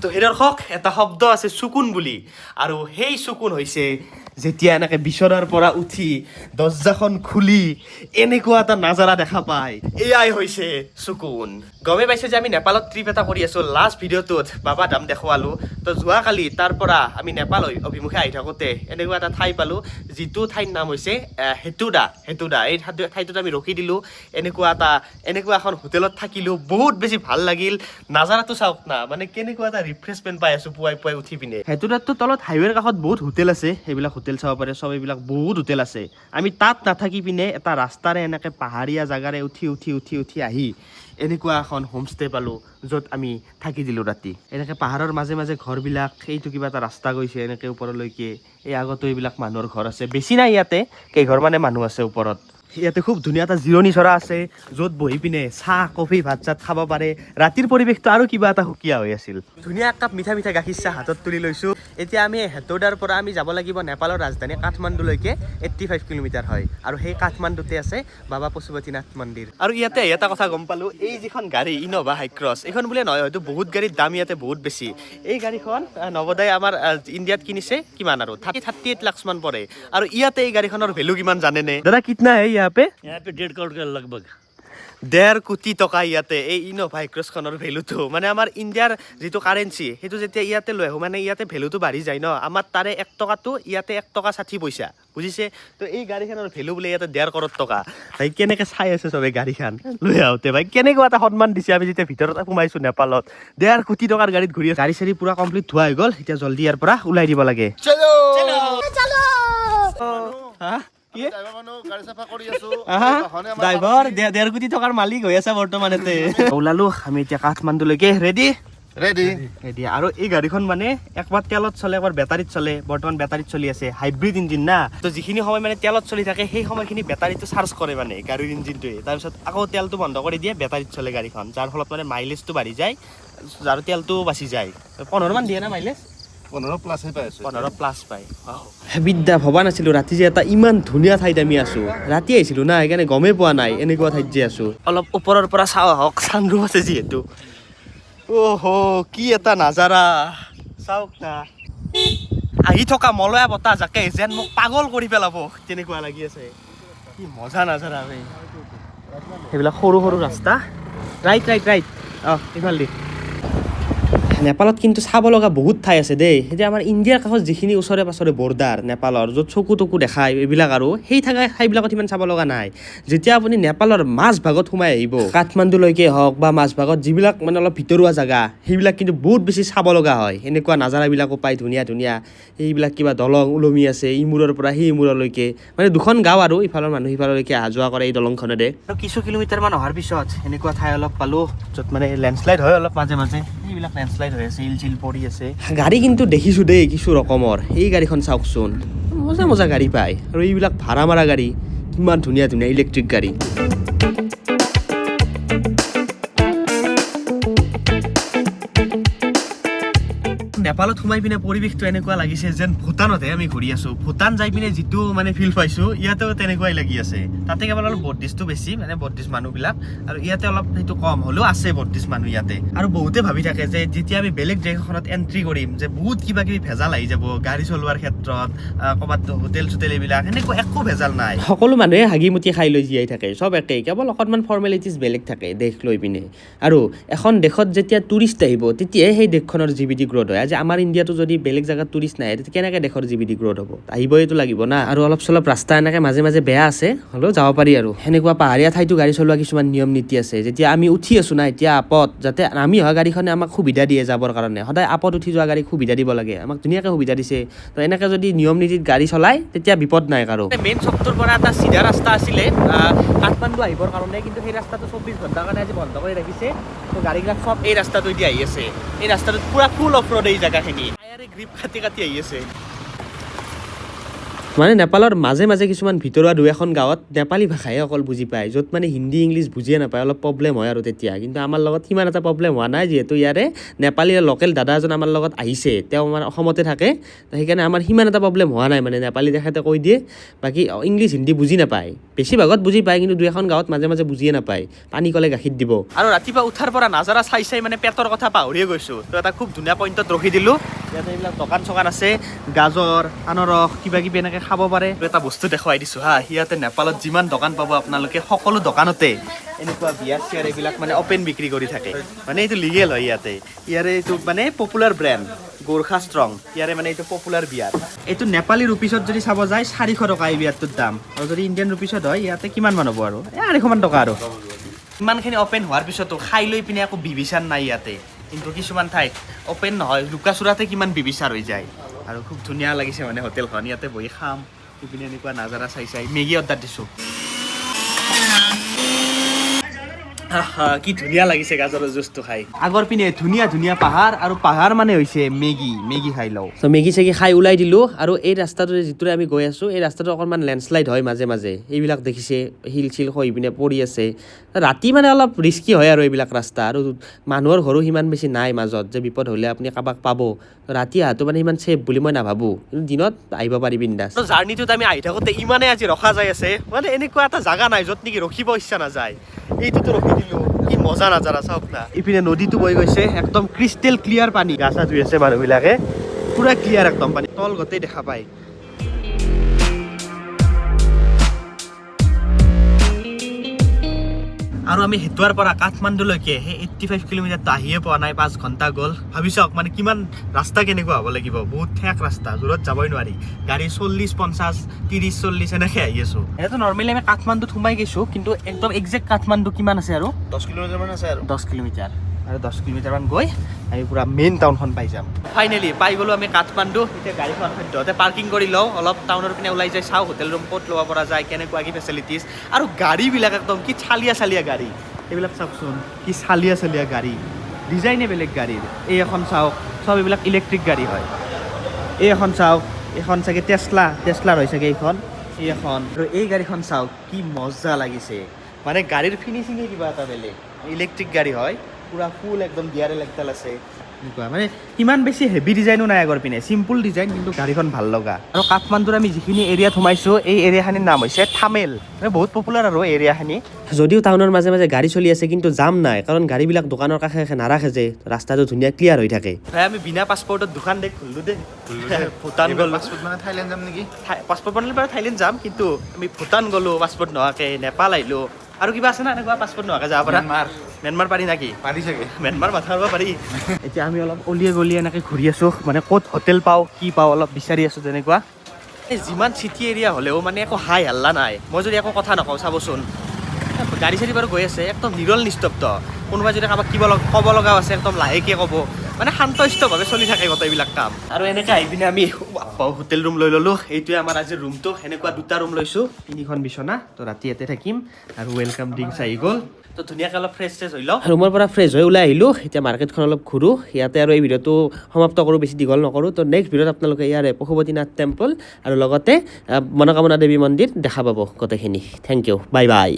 তো সেই দৰ্শক, এটা শব্দ আছে চুকুন বুলি, আৰু সেই চুকুন হৈছে যেতিয়া এনেকে বিচনাৰ পৰা উঠি দৰ্জাখন খুলি এনেকুৱা এটা নাজাৰা দেখা পায়, এয়াই হৈছে চুকুন। গমেই পাইছে যে আমি নেপালত ট্ৰিপ এটা কৰি আছোঁ। লাষ্ট ভিডিঅ'টোত বাবা ধাম দেখুৱালোঁ। তো যোৱাকালি তাৰ পৰা আমি নেপাল অভিমুখে আহি থাকোঁতে এনেকুৱা এটা ঠাই পালোঁ, যিটো ঠাইৰ নাম হৈছে হেতুদা। হেতুদা এই ঠাইটোত আমি ৰখি দিলোঁ। এনেকুৱা এখন হোটেলত থাকিলোঁ, বহুত বেছি ভাল লাগিল। নাজাৰাটো চাওক না, মানে কেনেকুৱা এটা ৰিফ্ৰেছমেণ্ট পাই আছোঁ পুৱাই পুৱাই উঠি পিনে। হেতুদাতটো তলত হাইৱেৰ কাষত বহুত হোটেল আছে, সেইবিলাক হোটেল চাব পাৰে চব, এইবিলাক বহুত হোটেল আছে। আমি তাত নাথাকি পিনে এটা ৰাস্তাৰে এনেকৈ পাহাৰীয়া জেগাৰে উঠি উঠি উঠি উঠি আহি এনেকুৱা এখন হোমষ্টে পালোঁ, য'ত আমি থাকি দিলোঁ ৰাতি। এনেকৈ পাহাৰৰ মাজে মাজে ঘৰবিলাক, এইটো কিবা এটা ৰাস্তা গৈছে এনেকৈ ওপৰলৈকে। এই আগতো এইবিলাক মানুহৰ ঘৰ আছে, বেছি নাই ইয়াতে, কেইঘৰ মানে মানুহ আছে ওপৰত। ইয়াতে খুব ধুনীয়া এটা জিৰণি চৰা আছে, য'ত বহি পিনে চাহ কফি ভাত চাত খাব পাৰে। ৰাতিৰ পৰিৱেশটো আৰু কিবা এটা সুকীয়া হৈ আছিল। ধুনীয়া একাপ মিঠা মিঠা গাখীৰ চাহ হাতত তুলি লৈছোঁ। এতিয়া আমি হেতৌদাৰ পৰা আমি যাব লাগিব নেপালৰ ৰাজধানী কাঠমাণ্ডুলৈকে, 85 কিলোমিটাৰ হয়। আৰু সেই কাঠমাণ্ডুতে আছে বাবা পশুপতিনাথ মন্দিৰ। আৰু ইয়াতে এটা কথা গম পালোঁ, এই যিখন গাড়ী ইন'ভা হাইক্ৰছ, এইখন বুলিয়ে নহয়, হয়তো বহুত গাড়ীৰ দাম ইয়াতে বহুত বেছি। এই গাড়ীখন নৱদাই আমাৰ ইণ্ডিয়াত কিনিছে কিমান আৰু 38 লাখ মান পৰে। আৰু ইয়াতে এই গাড়ীখনৰ ভেলু কিমান জানেনে দাদা? कितना है यहाँ पे? यहाँ पे 1.5 करोड़ का लगभग। 1.5 কোটি টকা ইয়াতে এই ইন'ভা হাইক্ৰছখনৰ ভেলুটো। মানে আমাৰ ইণ্ডিয়াৰ যিটো কাৰেঞ্চি, সেইটো যেতিয়া ইয়াতে লৈ আহোঁ, মানে ইয়াতে ভেলুটো বাঢ়ি যায় ন। আমাৰ তাৰে 1 টকাটো ইয়াতে 1 টকা 60 পইচা, বুজিছে? তো এই গাড়ীখনৰ ভেলু বোলে ইয়াতে 1.5 কৰোৰ টকা। ভাই, কেনেকৈ চাই আছে চবে গাড়ীখন লৈ আহোঁতে। ভাই, কেনেকুৱা এটা সন্মান দিছে। আমি যেতিয়া ভিতৰত সোমাইছোঁ নেপালত, 1.5 কোটি টকাৰ গাড়ীত ঘূৰি আছোঁ। গাড়ী চাড়ী পূৰা কমপ্লিট ধোৱা হৈ গ'ল, এতিয়া জল্দি ইয়াৰ পৰা ওলাই দিব লাগে। হা, কি? ড্ৰাইভাৰ 1.5 কোটি টকাৰ মালিক হৈ আছে বৰ্তমান। ইয়াতে ওলালো আমি এতিয়া কাঠমাণ্ডুলৈকে। ৰেডি? ৰেডি। ৰেডি। আৰু এই গাড়ীখন মানে একবাৰ তেলত চলে, একবাৰ বেটাৰীত চলে। বৰ্তমান বেটাৰীত চলি আছে, হাইব্ৰিড ইঞ্জিন না। তো যিখিনি সময় মানে তেলত চলি থাকে, সেই সময়খিনি বেটাৰীটো চাৰ্জ কৰে মানে গাড়ীৰ ইঞ্জিনটোৱে। তাৰপিছত আকৌ তেলটো বন্ধ কৰি দিয়ে, বেটাৰীত চলে গাড়ীখন, যাৰ ফলত মানে মাইলেজটো বাঢ়ি যায় আৰু তেলটোও বাচি যায়। 15মান দিয়ে না মাইলেজ? 15 প্লাছে পাই আছো। 15 প্লাছ পায়। বিদ্যা, ভবা নাছিলো ৰাতি যে এটা ইমান ধুনীয়া ঠাইত আমি আছো। ৰাতি আহিছিলো না, সেইকাৰণে গমেই পোৱা নাই এনেকুৱা ঠাইত যে আছো। অলপ ওপৰৰ পৰা চাওঁ আহক, চানৰুফ আছে যিহেতু। অহ, কি এটা নাজাৰা চাওক না। আহি থকা মলয়া বতাহ জাকে যেন মোক পাগল কৰি পেলাব, তেনেকুৱা লাগি আছে। কি মজা নাজাৰা ভাই। সেইবিলাক সৰু সৰু ৰাস্তা। ৰাইট, ৰাইট, ৰাইট, অঁ, ইফাল দি। নেপালত কিন্তু চাব লগা বহুত ঠাই আছে দেই। এতিয়া আমাৰ ইণ্ডিয়াৰ কাষত যিখিনি ওচৰে পাছৰে বৰ্ডাৰ নেপালৰ, য'ত চকু টকু দেখায় এইবিলাক, আৰু সেই থকা ঠাইবিলাকত ইমান চাব লগা নাই। যেতিয়া আপুনি নেপালৰ মাজভাগত সোমাই আহিব, কাঠমাণ্ডুলৈকে হওক বা মাজভাগত যিবিলাক মানে অলপ ভিতৰুৱা জেগা, সেইবিলাক কিন্তু বহুত বেছি চাব লগা হয়। সেনেকুৱা নাজাৰাবিলাকো পায় ধুনীয়া ধুনীয়া। সেইবিলাক কিবা দলং ওলমি আছে ইমূৰৰ পৰা সেই মূৰলৈকে, মানে দুখন গাঁও আৰু ইফালৰ মানুহ সিফাললৈকে অহা যোৱা কৰে এই দলংখনেৰে। আৰু কিছু কিলোমিটাৰমান অহাৰ পিছত এনেকুৱা ঠাই অলপ পালোঁ, য'ত মানে লেণ্ডশ্লাইড হয় অলপ মাজে মাজে। এইবিলাক লেণ্ডশ্লাইড হৈ আছে, শিল চিল পৰি আছে। গাড়ী কিন্তু দেখিছোঁ দেই কিছু ৰকমৰ। এই গাড়ীখন চাওকচোন, মজা মজা গাড়ী পায়। আৰু এইবিলাক ভাড়া মাৰা গাড়ী, কিমান ধুনীয়া ধুনীয়া ইলেক্ট্ৰিক গাড়ী। নেপালত সোমাই পিনে পৰিৱেশটো এনেকুৱা লাগিছে যেন ভূটানতহে আমি ঘূৰি আছো। ভূটান যাই পিনে যিটো মানে ফিল পাইছো, ইয়াতেও তেনেকুৱাই লাগি আছে। তাতে কেৱল অলপ বৌদ্ধিষ্টটো বেছি, মানে বৌদ্ধিষ্ট মানুহবিলাক, আৰু ইয়াতে অলপ সেইটো কম হ'লেও আছে বৌদ্ধিষ্ট মানুহ ইয়াতে। আৰু বহুতে ভাবি থাকে যে যেতিয়া আমি বেলেগ দেশ এখনত এণ্ট্ৰি কৰিম যে বহুত কিবা কিবি ভেজাল আহি যাব গাড়ী চলোৱাৰ ক্ষেত্ৰত, ক'ৰবাত হোটেল চোটেল এইবিলাক, সেনেকুৱা একো ভেজাল নাই। সকলো মানুহে হাগি মুতি খাই লৈ জীয়াই থাকে, চব একেই, কেৱল অকণমান ফৰ্মেলিটিজ বেলেগ থাকে দেশ লৈ পিনে। আৰু এখন দেশত যেতিয়া টুৰিষ্ট আহিব, তেতিয়াহে সেই দেশখনৰ জিডিপি গ্ৰ'থ হয়। আজি আমাৰ ইণ্ডিয়াতো যদি বেলেগ জেগাত টুৰিষ্ট নাহে, তেতিয়া কেনেকৈ দেশৰ জিডিপি গ্ৰ'থ হ'ব? আহিবইতো লাগিব না। আৰু অলপ চলপ ৰাস্তা এনেকৈ মাজে মাজে বেয়া আছে, হ'লেও যাব পাৰি। আৰু সেনেকুৱা পাহাৰীয়া ঠাইতো গাড়ী চলোৱা কিছুমান নিয়ম নীতি আছে। যেতিয়া আমি উঠি আছোঁ না এতিয়া আপত, যাতে নামি অহা গাড়ীখনে আমাক সুবিধা দিয়ে যাবৰ কাৰণে। সদায় আপত উঠি যোৱা গাড়ীক সুবিধা দিব লাগে। আমাক ধুনীয়াকৈ সুবিধা দিছে। তো এনেকৈ যদি নিয়ম নীতিত গাড়ী চলায়, তেতিয়া বিপদ নাই কাৰো। মেইন চকটোৰ পৰা এটা চিধা ৰাস্তা আছিলে কাঠমাণ্ডু আহিবৰ কাৰণে, কিন্তু সেই ৰাস্তাটো 24 ঘণ্টাৰ কাৰণে আজি বন্ধ কৰি ৰাখিছে। তো গাড়ীবিলাক চব এই ৰাস্তাটোৱেদি আহি আছে। এই ৰাস্তাটোত পূৰা ফুল অফ ৰোড এই জেগাখিনি। টায়াৰে গ্ৰীপ কাটি কাটি আহি আছে। মানে নেপালৰ মাজে মাজে কিছুমান ভিতৰুৱা দুই এখন গাঁৱত নেপালী ভাষাহে অকল বুজি পায়, য'ত মানে হিন্দী ইংলিছ বুজিয়ে নাপায়, অলপ প্ৰব্লেম হয় আৰু তেতিয়া। কিন্তু আমাৰ লগত সিমান এটা প্ৰব্লেম হোৱা নাই, যিহেতু ইয়াৰে নেপালী লোকেল দাদা এজন আমাৰ লগত আহিছে, তেওঁ আমাৰ অসমতে থাকে, সেইকাৰণে আমাৰ সিমান এটা প্ৰব্লেম হোৱা নাই। মানে নেপালী তেখেতে কৈ দিয়ে, বাকী ইংলিছ হিন্দী বুজি নাপায়, বেছিভাগত বুজি পায়, কিন্তু দুই এখন গাঁৱত মাজে মাজে বুজিয়ে নাপায়। পানী ক'লে গাখীৰ দিব। আৰু ৰাতিপুৱা উঠাৰ পৰা নাজাৰা চাই চাই মানে পেটৰ কথা পাহৰিয়ে গৈছোঁ। তো এটা খুব ধুনীয়া পইণ্টত ৰখি দিলোঁ। ইয়াতে এইবিলাক দোকান চোকান আছে, গাজৰ, আনাৰস কিবা কিবি এনেকৈ খাব পাৰে। এটা বস্তু দেখুৱাই দিছোঁ হা, ইয়াতে নেপালত যিমান দোকান পাব আপোনালোকে সকলো দোকানতে এনেকুৱা বিয়াৰ চিয়াৰ এইবিলাক মানে অ'পেন বিক্ৰী কৰি থাকে। মানে এইটো লিগেল হয় ইয়াতে। ইয়াৰে এইটো মানে পপুলাৰ ব্ৰেণ্ড গোৰ্খা ষ্ট্ৰং, ইয়াৰে মানে এইটো পপুলাৰ বিয়াৰ। এইটো নেপালী ৰুপিছত যদি চাব যায় 400 টকা এই বিয়াৰটোৰ দাম, আৰু যদি ইণ্ডিয়ান ৰুপিছত হয় ইয়াতে কিমান মান হ'ব আৰু, এই 250 মান টকা। আৰু ইমানখিনি অ'পেন হোৱাৰ পিছতো খাই লৈ পিনে একো বিভিচাৰ নাই ইয়াতে। কিন্তু কিছুমান ঠাইত অ'পেন নহয়, লুকা চুৰাতে কিমান বিভিচাৰ হৈ যায়। আৰু খুব ধুনীয়া লাগিছে মানে হোটেলখন, ইয়াতে বহি খাম, ইপিনে এনেকুৱা নাজাৰা চাই চাই মেগী অৰ্ডাৰ দিছোঁ। কি ধুনীয়া লাগিছে গাজৰৰ জুচটো খাই। আগৰ পিনে ধুনীয়া ধুনীয়া পাহাৰ, আৰু পাহাৰ মানে হৈছে মেগী, মেগী খাই লওঁ। ত' মেগী চেগী খাই ওলাই দিলোঁ। আৰু এই ৰাস্তাটোৰে যিটোৰে আমি গৈ আছোঁ, এই ৰাস্তাটো অকণমান লেণ্ডশ্লাইড হয় মাজে মাজে। এইবিলাক দেখিছে শিল চিল খহি পিনে পৰি আছে। ৰাতি মানে অলপ ৰিস্কি হয় আৰু এইবিলাক ৰাস্তা, আৰু মানুহৰ ঘৰো সিমান বেছি নাই মাজত যে বিপদ হ'লে আপুনি কাৰোবাক পাব। ৰাতি অহাটো মানে সিমান ছেফ বুলি মই নাভাবোঁ, কিন্তু দিনত আহিব পাৰি বিন্দাছ। জাৰ্ণিটোত আমি আহি থাকোঁতে ইমানেই আজি ৰখা যায় আছে, মানে এনেকুৱা এটা জাগা নাই য'ত নেকি ৰখিব ইচ্ছা নাযায়। এইটোতো ৰখি দিলোঁ, কি মজা নাজাৰা চাওক না। ইপিনে নদীটো বৈ গৈছে, একদম ক্ৰিষ্টেল ক্লিয়াৰ পানী। গা চা ধুই আছে মানুহবিলাকে, পুৰা ক্লিয়াৰ একদম পানী, তল গোটেই দেখা পায়। আৰু আমি হেতুৱাৰ পৰা কাঠমাণ্ডুলৈকে সেই 85 কিলোমিটাৰটো আহিয়ে পোৱা নাই, 5 ঘণ্টা গ'ল। ভাবি চাওক মানে কিমান ৰাস্তা কেনেকুৱা হ'ব লাগিব, বহুত ঠেক ৰাস্তা, দূৰত যাবই নোৱাৰি। গাড়ী 40, 50, 30, 40 এনেকৈ আহি আছোঁ। এনেতো নৰ্মেলি আমি কাঠমাণ্ডুত সোমাই গৈছোঁ, কিন্তু একদম একজেক্ট কাঠমাণ্ডু কিমান আছে আৰু 10 কিলোমিটাৰ মান আছে আৰু। 10 কিলোমিটাৰ, আৰু 10 কিলোমিটাৰমান গৈ আমি পূৰা মেইন টাউনখন পাই যাম। ফাইনেলি পাই গ'লোঁ আমি কাঠমাণ্ডু। এতিয়া গাড়ীখন সদ্যহতে পাৰ্কিং কৰি লওঁ, অলপ টাউনৰ পিনে ওলাই যাই চাওঁ হোটেল ৰুম ক'ত ল'ব পৰা যায়, কেনেকুৱা কি ফেচিলিটিছ। আৰু গাড়ীবিলাক একদম কি চালিয়া চালিয়া গাড়ী, এইবিলাক চাওকচোন কি চালিয়া চালিয়া গাড়ী, ডিজাইনে বেলেগ গাড়ীৰ। এই এখন চাওক, চব এইবিলাক ইলেক্ট্ৰিক গাড়ী হয়। এই এখন চাওক, এইখন চাগে টেচলা, টেচলাৰ হয় চাগে এইখন। এই এখন আৰু এই গাড়ীখন চাওক কি মজা লাগিছে, মানে গাড়ীৰ ফিনিচিঙে কিবা এটা বেলেগ। ইলেক্ট্ৰিক গাড়ী হয়, পুৰা ফুল একদম গিয়াৰেল একডাল আছে। এনেকুৱা মানে ইমান বেছি হেভি ডিজাইনো নাই আগৰ পিনে, চিম্পুল ডিজাইন, কিন্তু গাড়ীখন ভাল লগা। আৰু কাঠমাণ্ডুৰ আমি যিখিনি এৰিয়াত সোমাইছোঁ, এই এৰিয়াখিনিৰ নাম হৈছে থামেল, মানে বহুত পপুলাৰ আৰু এৰিয়াখিনি। যদিও টাউনৰ মাজে মাজে গাড়ী চলি আছে, কিন্তু জাম নাই, কাৰণ গাড়ীবিলাক দোকানৰ কাষে কাষে নাৰাখে যে, ৰাস্তাটো ধুনীয়া ক্লিয়াৰ হৈ থাকে। ভাই আমি বিনা পাছপৰ্টত দুখন দেশ ঘূৰিলোঁ দেই, ভূটান গ'লোঁ। পাছপৰ্ট মানে থাইলেণ্ড যাম নেকি? পাছপৰ্ট বনালে বাৰু থাইলেণ্ড যাম, কিন্তু আমি ভূটান গ'লোঁ পাছপৰ্ট নোহোৱাকৈ, নেপাল আহিলোঁ, আৰু কিবা আছে না এনেকুৱা পাছপৰ্ট নোহোৱাকৈ যাব পৰা? ম্যানমাৰ পাৰি নেকি? পাৰি চাগে। ম্যানমাৰ মাথা মাৰিব পাৰি। এতিয়া আমি অলপ অলিয়ে গলিয়ে এনেকৈ ঘূৰি আছোঁ, মানে ক'ত হোটেল পাওঁ কি পাওঁ অলপ বিচাৰি আছোঁ তেনেকুৱা। এই যিমান চিটি এৰিয়া হ'লেও মানে একো হাই হাল্লা নাই। মই যদি একো কথা নকওঁ চাবচোন, গাড়ী চাড়ী বাৰু গৈ আছে, একদম নিৰল নিস্তব্ধ। কোনোবাই যদি কাৰোবাক কিবা ক'ব লগাও আছে একদম লাহেকৈ ক'ব, মানে শান্তশিষ্টভাৱে চলি থাকে গোটেইবিলাক কাম। আৰু এনেকৈ আহি পিনে আমি হোটেল ৰুম লৈ ল'লোঁ। এইটোৱে আমাৰ আজিৰ ৰুমটো। সেনেকুৱা দুটা ৰুম লৈছোঁ, 3খন বিচনা। তো ৰাতি ইয়াতে থাকিম। আৰু welcome drinks আহি গ'ল, তো ধুনীয়াকৈ অলপ ফ্ৰেছ ফ্ৰেছ হৈ লওঁ। ৰুমৰ পৰা ফ্ৰেছ হৈ ওলাই আহিলোঁ। এতিয়া মাৰ্কেটখন অলপ ঘূৰোঁ ইয়াতে, আৰু এই ভিডিঅ'টো সমাপ্ত কৰোঁ, বেছি দীঘল নকৰোঁ। তো নেক্সট ভিডিঅ'ত আপোনালোকে ইয়াৰে পশুপতিনাথ টেম্পল আৰু লগতে মনোকামনা দেৱী মন্দিৰ দেখা পাব গোটেইখিনি। Thank you, bye bye.